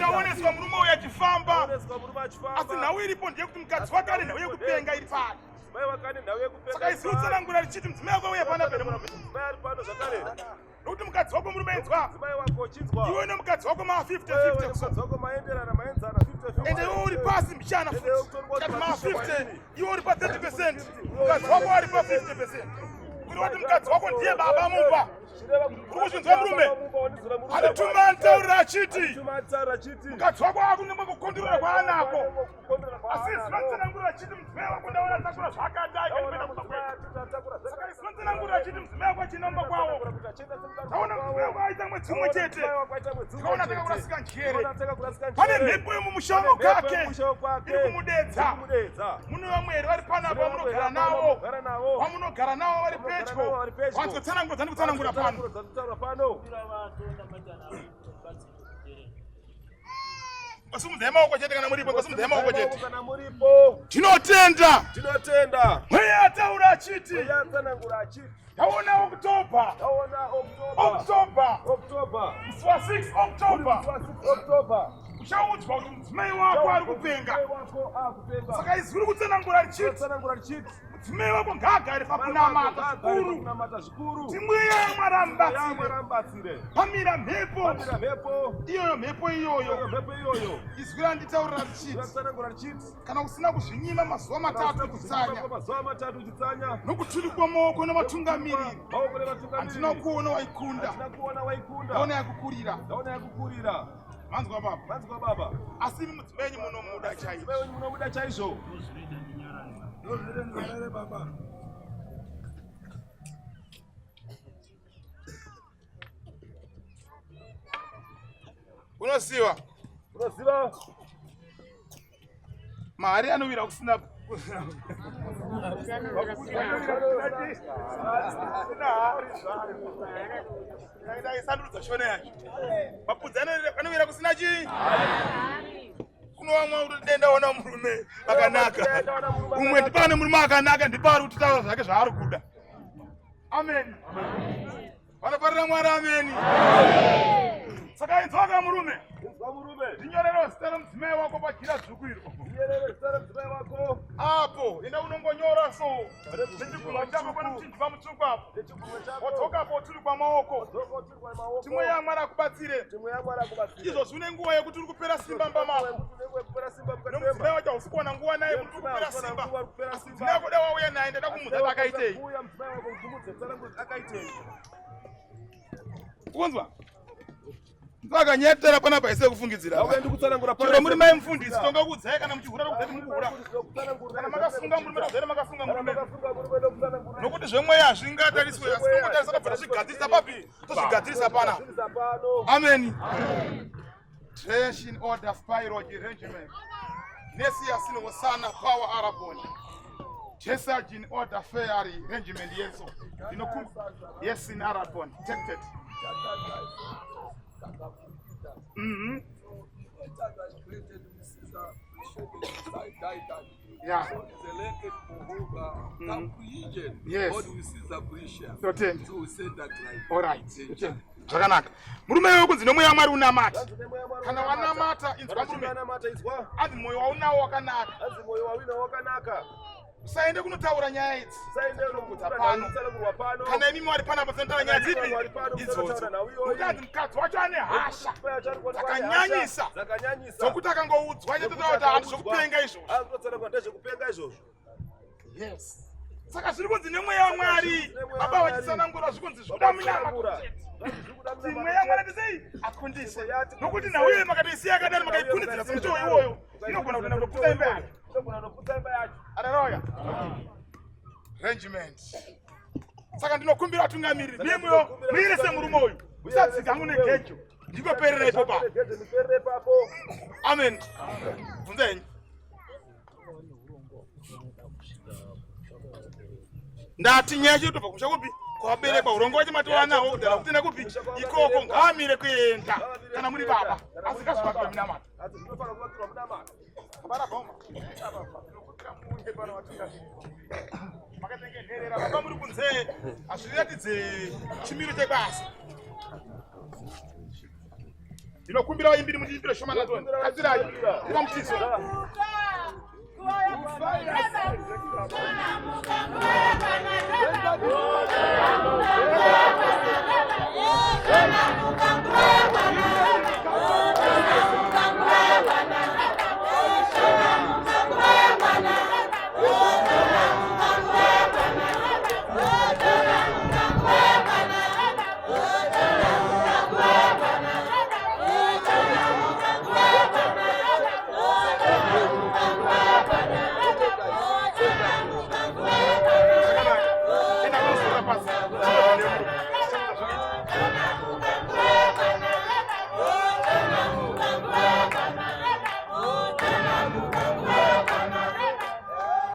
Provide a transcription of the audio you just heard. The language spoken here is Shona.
Ndaoneswa murume uyu achifamba, asi nhau iripo ndeyekuti mukadzi wake ane nhau yekupenga iri paari. Saka isu tsanangura richiti mudzimai wako uya pana pene murume. Nokuti mukadzi wako murume inzwa. Iwe nemukadzi wako ma 50 50. Ende iwe uri pasi mbichana futi. Kati ma 50, iwe uri pa 30 percent. Mukadzi wako ari pa 50 percent. Kureva kuti mukadzi wako ndiye baba mumba. Uri kuzvinzwa murume? Andituma anitaurira achiti mukadzi wako akunenge kukondorera kwaanako. Asi izwi vanotsanangurira achiti mudzimai wako ndaona atakura zvaakadai kanipenda kumba kwedu. Saka izwi vanotsanangurira achiti mudzimai wako achienda kumba kwavo. Taona mudzimai wako aita mwedzi umwe chete. Tikaona atanga kurasika njere. Pane mhepo yemumusha kake iri kumudedza. Mune vamwe here vari panapa vamunogara navo? Vamunogara navo vari pedyo. Vanzotsanangura dzandikutsanangura pano. Ngosimudzai maoko chete kana muripo, ngosimudzai maoko chete. Kana muripo. Tinotenda. Tinotenda. Mweya ataura achiti. Mweya atsanangura achiti. Taona October. Taona October. October. October. Musi wa 6 October. Musi wa 6 October. Uchaudzwa kuti mudzimai wako ari kupenga. Saka izwi riri kutsanangura richiti. Mudzimai wako ngaagare pakunamata zvikuru. Kuti mweya yaMwari amubatsire. Pamira mhepo. Iyoyo mhepo iyoyo. Izwi randitaurira richiti. Kana usina kuzvinyima mazuva matatu uchitsanya. Nokuturikwa maoko nematungamiriri. Handina kuona waikunda. Ndaona yakukurira. Manzwa baba. Manzwa baba. Asi imi mudzimai wenyu munomuda chaizvo. Mudzimai wenyu munomuda chaizvo. Ndozvinoita ndinyarare baba. Unoziva? Unoziva? Mari anowira kusina isandurudza shona yacho mapudzi anowira kusina chii kunovamwa kuti denda ona murume akanaka umwe ndipane murume akanaka ndipaari kutitaura zvake zvaari kuda amen vanofarira mwari ameni saka inzwaka murume ndinyorero zita remudzimai wako pajira dzvuku iro apo enda unongonyora so nechigunwe chako pane muchinjwa mutsvuku apo wadzoka apo uturikwa maoko timwe yamwari akubatsire izvozvi une nguva yekuti uri kupera simba mba mako nomudzimai wacho hausi kuwana nguva naye kuti uri kupera simba asi mudzimai wako da wauya naye ndada kumudza kuti akaitei kunzwa Vakanyetera panapa ise kufungidzira. Chero muri mai mufundisi tonga kuudzai kana muchihura kuudzai kuti mukuhura. Kana makasunga murume tokuudzai makasunga murume. Nokuti zvemweya hazvingatariswe asi tongotarisa tobva tazvigadzirisa papi tozvigadzirisa pana. Amen. Creation order spiral arrangement. Nesias Hosana power arabon. Jesajin order fairy regiment yeso. Ndinoku yes in arabon. Detected. Yeah. Yes. Totenda. All right. Totenda. Zvakanaka. Murume wewe kunzi nomweya Mwari unamata. Kana wanamata inzwa murume. Anzi moyo waunawo wakanaka. Anzi moyo waunawo wakanaka. Usaende kunotaura nyaya idzi. Usaende kunotaura pano. pano. Kana imi mwari panapa munotaura nyaya dzipi? Idzodzo. Nokuti anzi mukadzi wacho ane hasha. Dzakanyanyisa. Dzakanyanyisa. Dzokuti akangoudzwa chete kuti hanzi zvokupenga izvozvo. Anotsanangura ndezvekupenga izvozvo. Yes. Saka zviri kunzi nemweya waMwari. Baba vachitsanangura zviri kunzi zvikuda munyama. Kuti mweya waMwari ndisei akundise. Nokuti nhau iyoyo makatoisiya yakadaro makaikundidzira semutoo iwoyo inogona kutoenda kutoputsa imba yacho. Inogona kutoputsa imba yacho. Haleluya. Arrangement. Saka ndinokumbira vatungamiriri nemweyo muire semurume uyu. Usadzika hangu negejo. Ndikoperera ipo papo. Amen. Bvunza henyu. Ndati nyaya yacho yotobva kumusha kupi kwaberekwa urongwa wacho matova nawo kudhara kutenda kupi ikoko ngaamire kuenda kana muri baba asi ngazvivakirwe minamato makatenge nherera baba muri kunze hazviratidze chimiro chebasa. Ndinokumbira vaimbiri mundiimbire shoma natoni. Katsirai. Kuva mutizo.